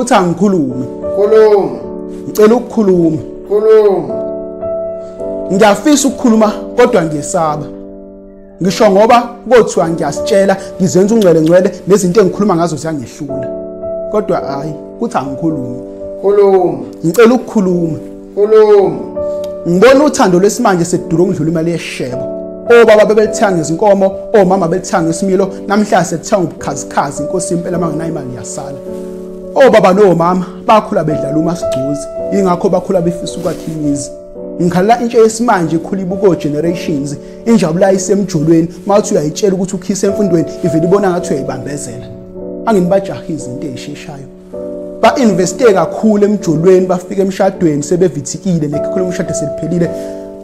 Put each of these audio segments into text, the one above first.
Kuthi angikhulume. Khuluma. Ngicela ukukhuluma. Khuluma. Ngiyafisa ukukhuluma kodwa ngiyesaba. Ngisho ngoba kothiwa ngiyasitshela ngizenza ungcwele ngcwele nezinto engikhuluma ngazo ziyangehlula. Kodwa hayi, kuthi angikhulume. Khuluma. Ngicela ukukhuluma. Khuluma. Ngibona uthando lwesimanje sedura ukudlula imali yeshebo. Obaba bebelithanga izinkomo, omama belithanga isimilo, namhlanje sethanga ubukhazikhazi inkosi impela mangenayo imali yasala. Obaba nomama bakhula bedlala umasigcozi, ingakho bakhula befisa ukwakha imizi. Ngikhala intsha yesimanje ikhula ibuko generations, injabula isemjolweni, mawuthi uyayitshela ukuthi ukhise emfundweni, ivele ibona ngathi uyayibambezela. Anginibajahi izinto ezisheshayo. Ba-investe kakhulu emjolweni, bafika emshadweni sebevithikile, nekhikho lomshado seliphelile.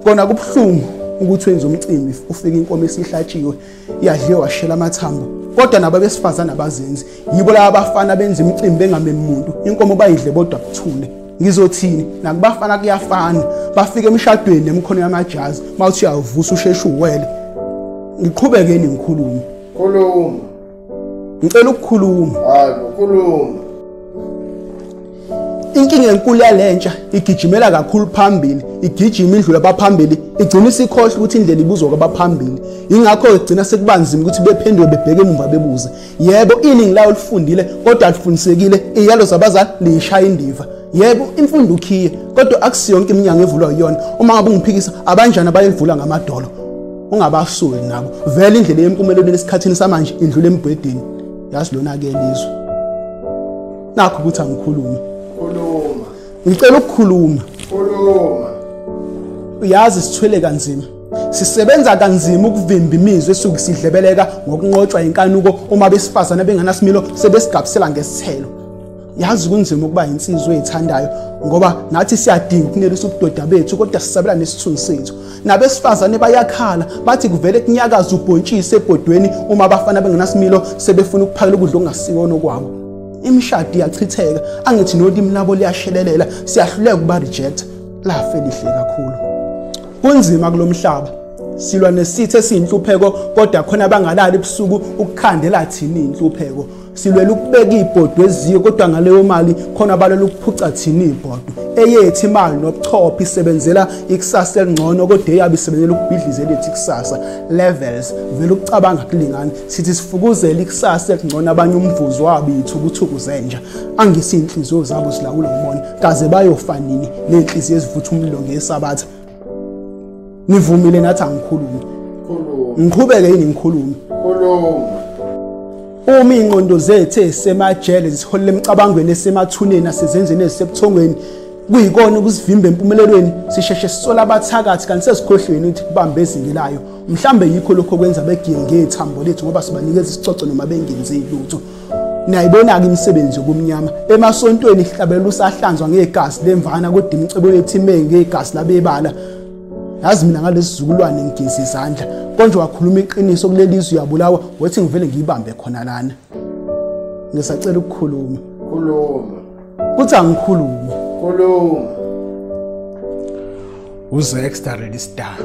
Kona kubuhlungu ukuthi wenze umcimbi ufike inkomo esihlatshiwe iyadliwa washela amathambo. Kodwa nabo besifazana abazenzi, yibo laba abafana benza imicimbi bengamemi muntu, inkomo bayidle bodwa buthule. Ngizothini nakubafana kuyafana, bafika emshadweni nemikhono yamajazi, mawuthi uyavusa usheshe uwele. Ngiqhubekeni ngikhulume. Khuluma. Ngicela ukukhuluma. Hayi, khuluma. Inkinga enkulu yalentsha igijimela kakhulu phambili, igijima indlula abaphambili, igcina isikhohle ukuthi indlela ibuzwa kwabaphambili. Ingakho igcina sekubanzima ukuthi bephenduke bebheke emuva bebuze. Yebo, iningi lawo lifundile kodwa alifundisekile, iyalo zabazali liyishaya indiva. Yebo, imfundo ukhiye, kodwa akusiyonke iminyango evulwa yiyona. Uma ngabe ungiphikisa, abanjani abayivula ngamadolo? Ungabasuli nabo. Vele indlela yempumelelo esikhathini samanje indlula embhedeni. Yazi lona ke lizwe. Nakho ukuthi angikhulume. Khuluma. Ngicela ukukhuluma. Khuluma. Uyazi sithwele kanzima. Sisebenza kanzima ukuvimba imizwa esuke sidlebeleka ngokunqotshwa inkanuko uma besifazana benganasimilo sebesigabisela ngesithelo. Yazi kunzima ukuba insizwe ezithandayo ngoba nathi siyadinga ukunelisa ubudoda bethu kodwa sisabela nesithunzi sethu. Nabesifazane bayakhala bathi kuvele kunyakaza ubhontshisi ebhodweni uma abafana bengenasimilo sebefuna ukuphakela ukudla okungasikona okwabo. Imishado iyachitheka, angithi nolimi labo liyashelelela, siyahluleka ukuba reject, lafe lihle kakhulu. Kunzima kulomhlaba, silwa nesithe esiyinhlupheko kodwa khona abangalali ebusuku ukukhandela thina inhlupheko. Silwela ukubeka ibhodwe eziko kodwa ngaleyo mali khona abalwela ukuphuca thina ibhodwe. Eyethu imali nobuchopho isebenzela ikusasa elingcono kodwa eyabe isebenzela ukubhidliza elethu ikusasa. Levels vele ukucabanga kulingana, sithi sifukuzela ikusasa elingcono abanye umvuzo wabo ithukuthuku zenja. Angisi inhliziyo zabo zilawula umona, kaze bayofa nini nenhliziyo ezivutha umlilo ngesabatha. Nivumile nathi angikhulume. Khuluma. Ngiqhubeke yini ngikhulume? Khuluma. Uma ingqondo zethu esemajele zisiholela emicabangweni esemathuneni nasezenzweni ezisebuthongweni, kuyikona ukusivimba empumelelweni, sisheshe sisola abathakathi kanti sesikhohlweni ukuthi kubambe ezingelayo. Mhlambe yikho lokho okwenza begiye ngethambo lethu ngoba sibanikeza isicoco noma bengenzi lutho. Niyayibona-ke imisebenzi yobumnyama emasontweni, ihlabela usahlanzwa ngegazi lemvana kodwa imicebo yethu ime ngegazi labebala. Yazi mina ngalesi sizukulwane ngigeza izandla. Konje wakhuluma iqiniso kuleli zwe uyabulawa, wethi ngivele ngiyibambe khona lana. Ngisacela ukukhuluma. Khuluma. Kuthi angikhulume. Khuluma. Uze extra release star.